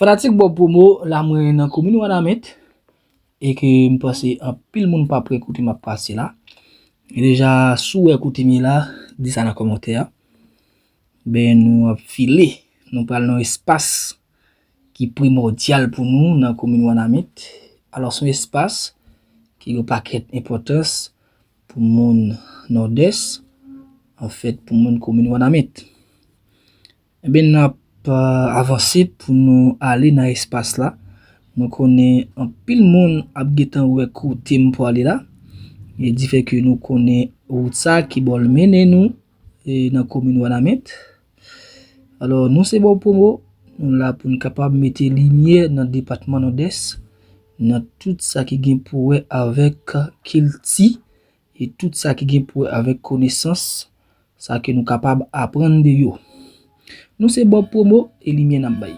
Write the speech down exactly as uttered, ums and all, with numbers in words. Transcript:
Fanatik Bob Promo, la mwen nan komin Wanament, e ke m panse anpil moun pa prè kote m ap pase la. E deja, si w wè kote m ye la, di sa nan kòmantè a. Ben, nou ap file, nou pral nan espas ki primòdyal pou nou nan komin Wanament. Alò, se yon espas ki gen pakèt enpòtans pou moun Nòdès, anfèt, pou moun komin Wanament. Ebyen, n ap, euh, avanse pou nou ale nan espas la. Mwen konnen anpil moun ap gentan wè kote m pwale la. E di fè ke nou konnen wout sa ki bò l mennen nou, e, nan komin Wanament. Alò, nou se Bob Promo, nou la pou n kapab mete limyè nan depatman Nòdès, nan tout sa ki gen pou wè avèk kilti, e tout sa ki gen pou wè avèk konesans, sa ke nou kapab aprann de yo. Nou se Bob Promo, e limyè n ap bay.